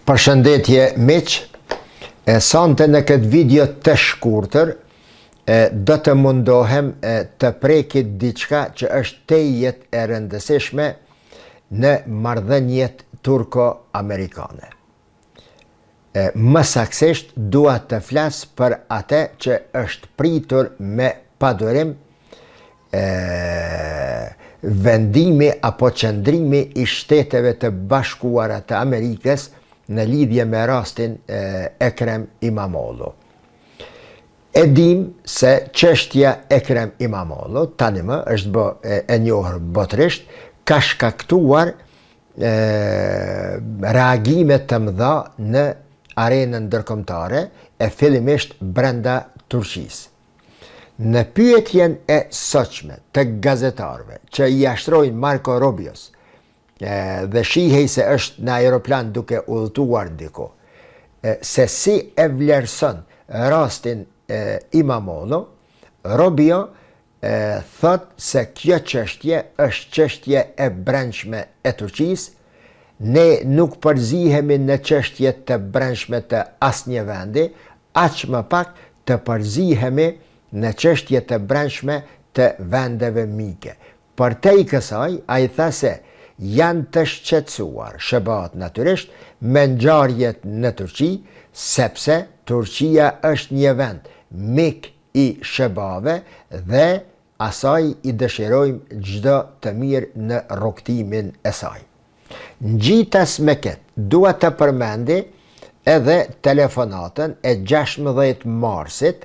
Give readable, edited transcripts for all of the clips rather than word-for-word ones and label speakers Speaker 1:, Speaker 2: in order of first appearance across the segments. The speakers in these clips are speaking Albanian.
Speaker 1: Përshëndetje miq, e sonte në këtë video të shkurtër e, do të mundohem e, të preki diçka që është tejet e rëndësishme në marrëdhëniet turko-amerikane. E, më saktësisht dua të flas për atë që është pritur me padurim e, vendimi apo qëndrimi i Shteteve të Bashkuara të Amerikës në lidhje me rastin e, Ekrem Imamoglu. E dim se çështja Ekrem Imamoglu tani më është bë e, e njohur botërisht, ka shkaktuar e, reagime të mëdha në arenën ndërkombëtare e fillimisht brenda Turqisë. Në pyetjen e sotshme të gazetarëve që ia shtrojnë Marco Rubios dhe shihej se është në aeroplan duke udhëtuar diku, se si e vlerëson rastin Imamoglu, Rubio thotë se kjo çështje është çështje e brendshme e Turqisë, ne nuk përzihemi në çështje të brendshme të asnjë vendi, aq më pak të përzihemi në çështje të brendshme të vendeve mike. Përtej kësaj, ai tha se janë të shqetësuar, SHBA-të natyrisht, me ngjarjet në Turqi, sepse Turqia është një vend mik i SHBA-ve dhe asaj i dëshirojmë çdo të mirë në rrugëtimin e saj. Ngjitas me këtë, dua të përmendi edhe telefonatën e 16 marsit,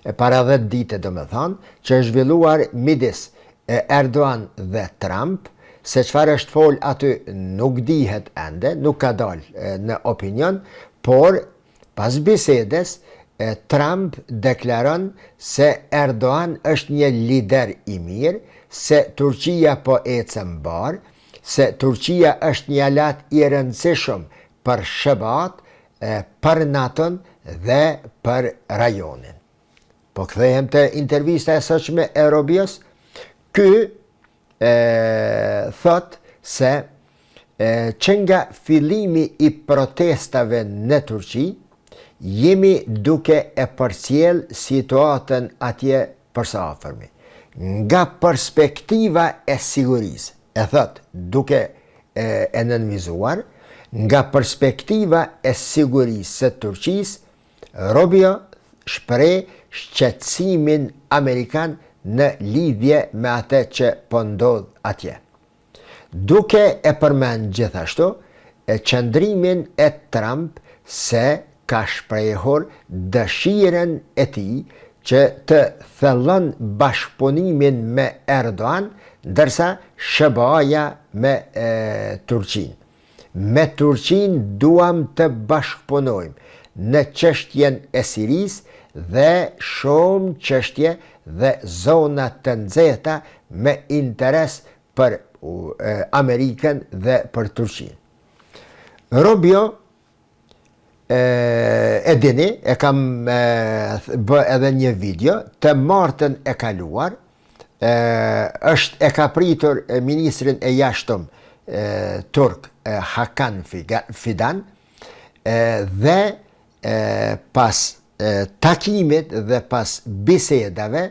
Speaker 1: e para 10 dite domethënë, që është zhvilluar midis Erdogan dhe Trump, se çfarë është fol aty nuk dihet ende, nuk ka dalë në opinion, por Pas bisedës, Trump deklaron se Erdogan është një lider i mirë, se Turqia po ecën mbarë, se Turqia është një aleat i rëndësishëm për SHBA-të, për NATO-n dhe për rajonin. Po kthehem te intervista e sotshme e Rubios, ky e thotë se e, që nga fillimi i protestave në Turqi, jemi duke e përcjell situatën atje për së afërmi. Nga perspektiva e sigurisë, e thotë duke e, e nënvizuar, nga perspektiva e sigurisë së Turqisë, Rubio shpreh shqetësimin amerikan në lidhje me atë që po ndodh atje. Duke e përmend gjithashtu qëndrimin e Trump se ka shprehur dëshirën e tij që të thellon bashkëpunimin me Erdogan, ndërsa SHBA-ja me Turqinë. Me Turqinë duam të bashkëpunojmë në çështjen e Sirisë dhe shumë çështje dhe zona të nxehta me interes për Amerikën dhe për Turqinë. Rubio e, e dini, e kam e, bë edhe një video, të martën e kaluar, e, është e ka pritur ministrin e jashtëm e, turk e, Hakan Fidan e, dhe e, pas e, takimit dhe pas bisedave,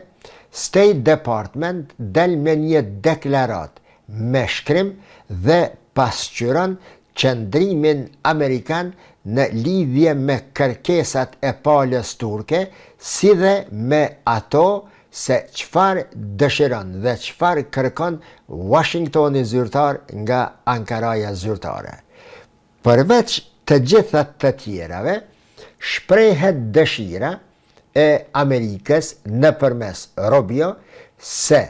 Speaker 1: State Department del me një deklaratë me shkrim dhe pasqyron qëndrimin amerikan në lidhje me kërkesat e palës turke, si dhe me ato se çfarë dëshiron dhe çfarë kërkon Washingtoni zyrtar nga Ankaraja zyrtare. Përveç të gjitha të tjerave, shprehet dëshira e Amerikës nëpërmes Rubio se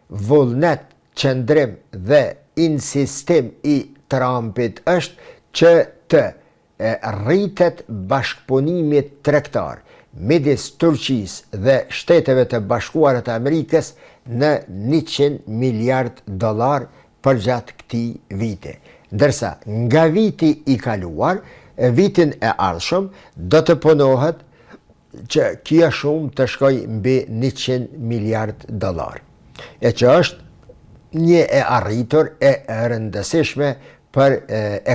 Speaker 1: Vullnet, qëndrim dhe insistim i Trumpit është që të rritet bashkëpunimi tregtar midis Turqisë dhe Shteteve të Bashkuara të Amerikës në 100 miliardë dollarë përgjatë këtij viti. Ndërsa nga viti i kaluar, vitin e ardhshëm do të punohet që kjo shumë të shkojë mbi 100 miliard dollar, e që është një e arritur e rëndësishme për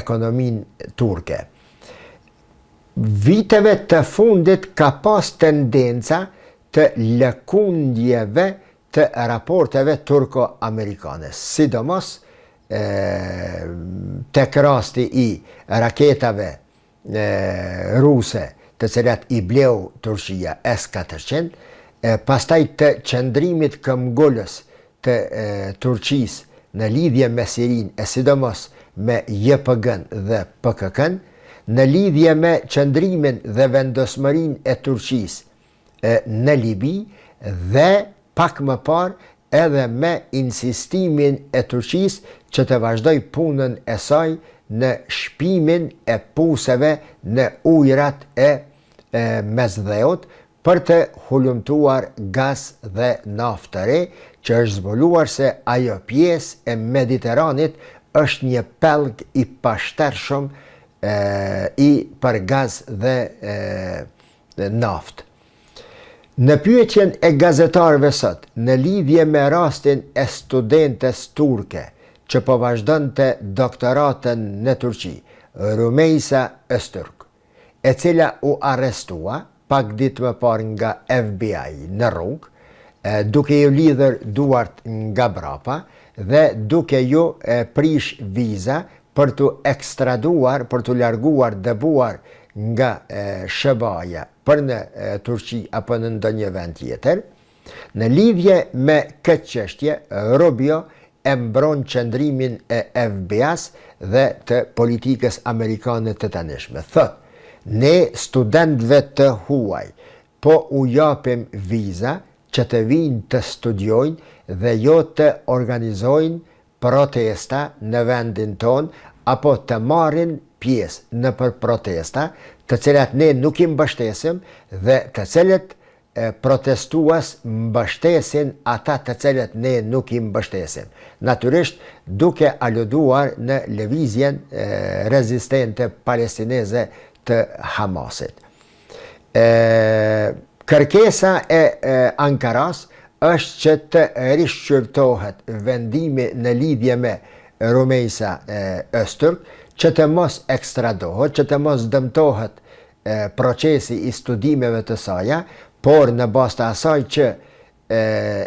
Speaker 1: ekonominë turke. Viteve të fundit ka pas tendenca të lëkundjeve të raporteve turko-amerikane, sidomos tek rasti i raketave ruse të cilat i bleu Turqia S 400, pastaj të qëndrimit këmbgulës të Turqisë në lidhje me Sirinë e sidomos me YPG-në dhe PKK-në, në lidhje me qëndrimin dhe vendosmërinë e Turqisë në Libi dhe pak më parë edhe me insistimin e Turqisë që të vazhdojë punën e saj në shpimin e puseve në ujërat e Mesdheut për të hulumtuar gaz dhe naftë të re, që është zbuluar se ajo pjesë e Mediteranit është një pellg i pashtershëm i për gaz dhe naftë. Në pyetjen e gazetarëve sot, në lidhje me rastin e studentes turke që po vazhdonte doktoratën në Turqi, Rumeysa Öztürk, e cila u arrestua pak ditë më parë nga FBI në rrugë, duke iu lidhur duart nga brapa dhe duke iu prish viza për t'u ekstraduar, për t'u larguar, dëbuar nga SHBA-ja për në Turqi apo në ndonjë vend tjetër. Në lidhje me këtë çështje, Rubio e mbron qëndrimin e FBI-s dhe të politikës amerikane të tanishme. Thotë, ne studentëve të huaj po u japim viza që të vijnë të studiojnë dhe jo të organizojnë protesta në vendin tonë apo të marrin pjesë nëpër protesta, të cilat ne nuk i mbështesim dhe të cilët protestues mbështesin ata të cilët ne nuk i mbështesim. Natyrisht, duke aluduar në lëvizjen rezistente palestineze të Hamasit. E, kërkesa e, e Ankaras është që të rishqyrtohet vendimi në lidhje me Rumeysa Öztürk, që të mos ekstradohet, që të mos dëmtohet procesi i studimeve të saja, por në bazë të asaj që e,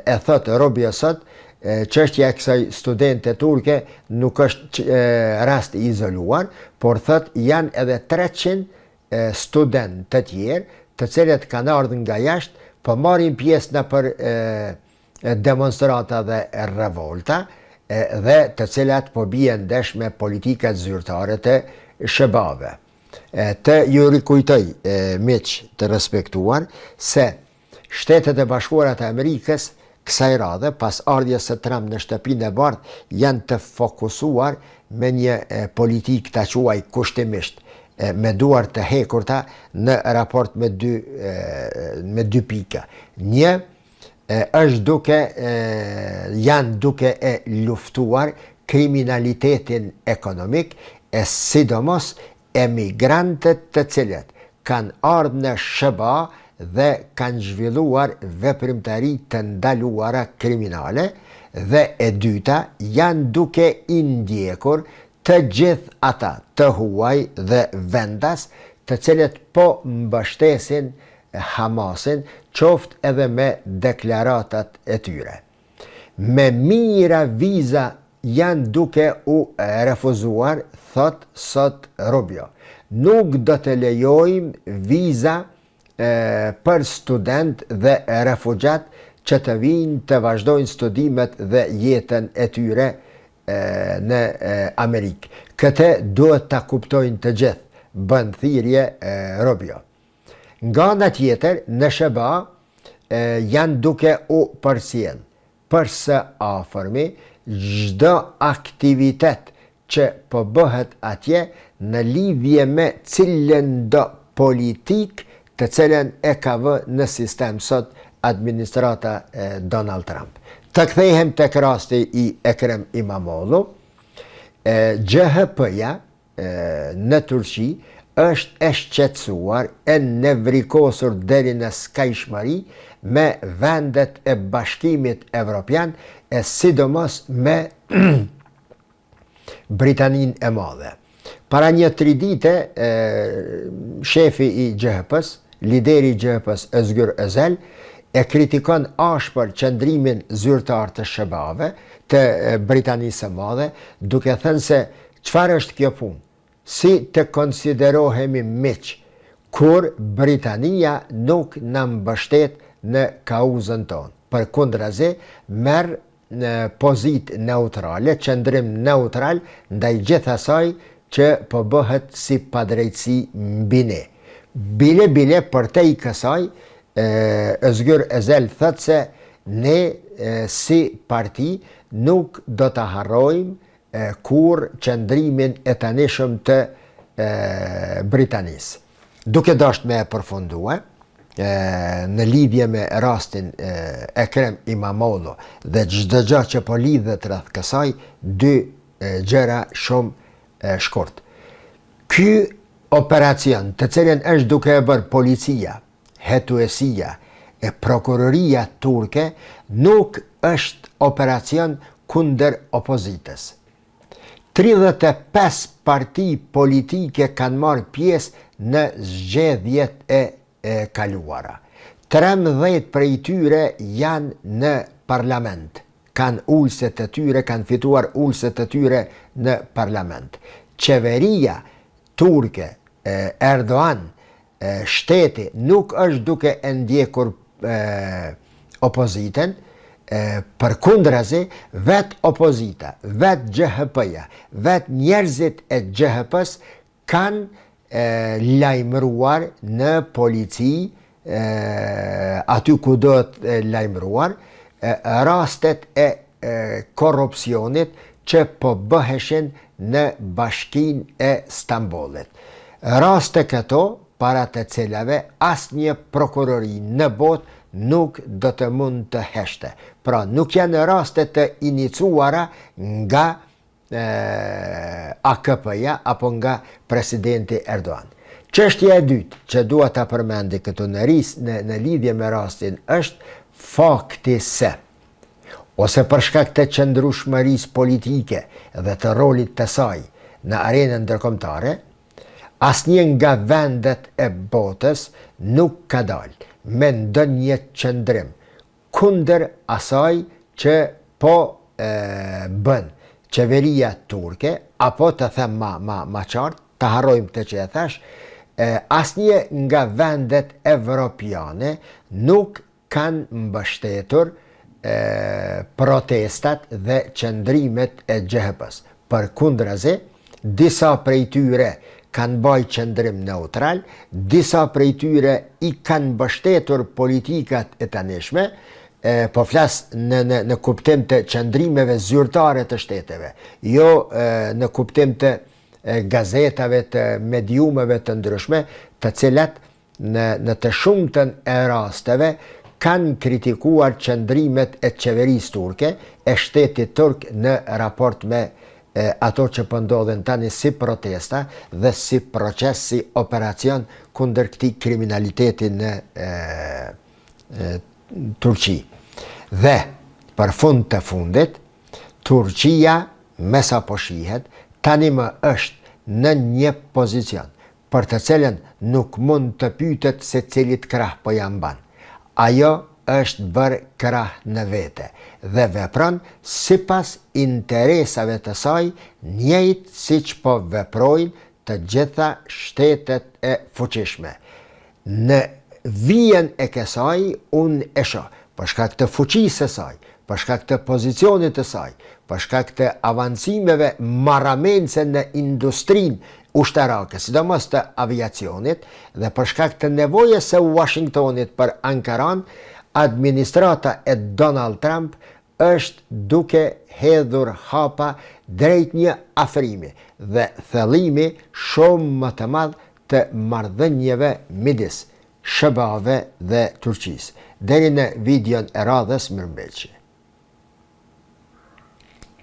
Speaker 1: e thotë Rubio sot, çështja e kësaj studente turke nuk është e, rast i izoluar, por thotë janë edhe 300 studentë të tjerë, të cilët kanë ardhur nga jashtë, po marrin pjesë nëpër e, demonstrata dhe revolta, dhe të cilat po bien ndesh me politikat zyrtare të SHBA-ve. Të ju rikujtoj, miq të respektuar, se Shtetet e Bashkuara të Amerikës kësaj radhe, pas ardhjes së Trump në Shtëpinë e Bardhë, janë të fokusuar me një politikë ta quaj kushtimisht me duar të hekurta në raport me dy me dy pika. Një është duke janë duke e luftuar kriminalitetin ekonomik e sidomos emigrantët të cilët kanë ardhë në SHBA dhe kanë zhvilluar veprimtari të ndaluara kriminale dhe e dyta janë duke i ndjekur të gjithë ata të huaj dhe vendas të cilët po mbështesin Hamasin qoftë edhe me deklaratat e tyre. Me mijëra viza janë duke u refuzuar, thotë sot Rubio. Nuk do të lejojmë viza për studentë dhe refugjatë që të vijnë të vazhdojnë studimet dhe jetën e tyre në Amerikë. Këtë duhet ta kuptojnë të gjithë, bën thirrje Rubio. Nga ana tjetër, në SHBA janë duke u përcjellë për së afërmi çdo aktivitet që po bëhet atje në lidhje me cilëndo politikë të cilën e ka vë në sistem sot administrata e Donald Trump. Të kthehem tek rasti i Ekrem Imamoglu, CHP-ja në Turqi është e shqetësuar, e nevrikosur deri në skajshmëri me vendet e Bashkimit Evropian e sidomos me Britaninë e Madhe. Para një tri dite, shefi i CHP-së, lideri i CHP-së Özgür Özel, e kritikon ashpër qëndrimin zyrtar të SHBA-ve, të Britanisë së Madhe, duke thënë se çfarë është kjo punë? Si të konsiderohemi miq, kur Britania nuk na mbështet në kauzën tonë? Përkundrazi, merr në pozitë neutrale, qëndrim neutral ndaj gjithë asaj që po bëhet si padrejtësi mbi ne. Bile bile përtej kësaj, Özgür Özel thotë se ne si parti nuk do ta harrojmë kurrë qëndrimin e tanishëm të Britanisë. Duke dashtë me e përfundue, në lidhje me rastin Ekrem Imamoglu dhe çdo gjë që po lidhet rreth kësaj, dy gjëra shumë shkurt. Ky operacion, të cilin është duke e bërë policia, hetuesia e prokuroria turke, nuk është operacion kundër opozitës. 35 parti politike kanë marrë pjesë në zgjedhjet e kaluara. 13 prej tyre janë në parlament, kanë ulëse të tyre, kanë fituar ulëse të tyre në parlament. Qeveria turke, Erdogan, shteti nuk është duke e ndjekur opozitën, përkundrazi, vetë opozita, vetë CHP-ja, vetë njerëzit e CHP-së kanë lajmëruar në polici, aty ku duhet lajmëruar, rastet e korrupsionit që po bëheshin në bashkinë e Stambollit. Raste këto para të cilave asnjë prokurori në botë nuk do të mund të heshte. Pra nuk janë raste të inicuara nga AKP-ja apo nga presidenti Erdogan. Çështja e dytë që dua ta përmendi këtu në ris në, në lidhje me rastin është fakti se ose për shkak të qëndrueshmërisë politike dhe të rolit të saj në arenën ndërkombëtare, asnjë nga vendet e botës nuk ka dalë me ndonjë qëndrim kundër asaj që po bën qeveria turke, apo të them ma, ma, ma qartë, ta harrojmë këtë që e thash, asnjë nga vendet evropiane nuk kanë mbështetur protestat dhe qëndrimet e CHP-së. Përkundrazi, disa prej tyre kanë bajt qëndrim neutral, disa prej tyre i kanë mbështetur politikat e tanishme, e, po flas në, në, në kuptim të qëndrimeve zyrtare të shteteve, jo e, në kuptim të gazetave të mediumeve të ndryshme, të cilat në në të shumtën e rasteve kanë kritikuar qëndrimet e qeverisë turke, e shtetit turk në raport me e, ato që po ndodhin tani si protesta dhe si proces, si operacion kundër këtij kriminaliteti në e, e, Turqi. Dhe, për fund të fundit, Turqia, me sa po shihet, tani më është në një pozicion për të cilën nuk mund të pyetet se cilit krah po ia mban. Ajo është bërë krah në vete dhe vepron sipas interesave të saj njëjtë siç po veprojnë të gjitha shtetet e fuqishme. Në vijën e kësaj unë e shoh, për shkak të fuqisë së saj, për shkak të pozicionit të saj, për shkak të avancimeve marramendëse në industrinë ushtarake, sidomos të aviacionit, dhe për shkak të nevojës së Uashingtonit për Ankaran, administrata e Donald Trump është duke hedhur hapa drejt një afrimi dhe thellimi shumë më të madh të marrëdhënieve midis SHBA-ve dhe Turqisë. Deri në videon e radhës, mirëmbetshi.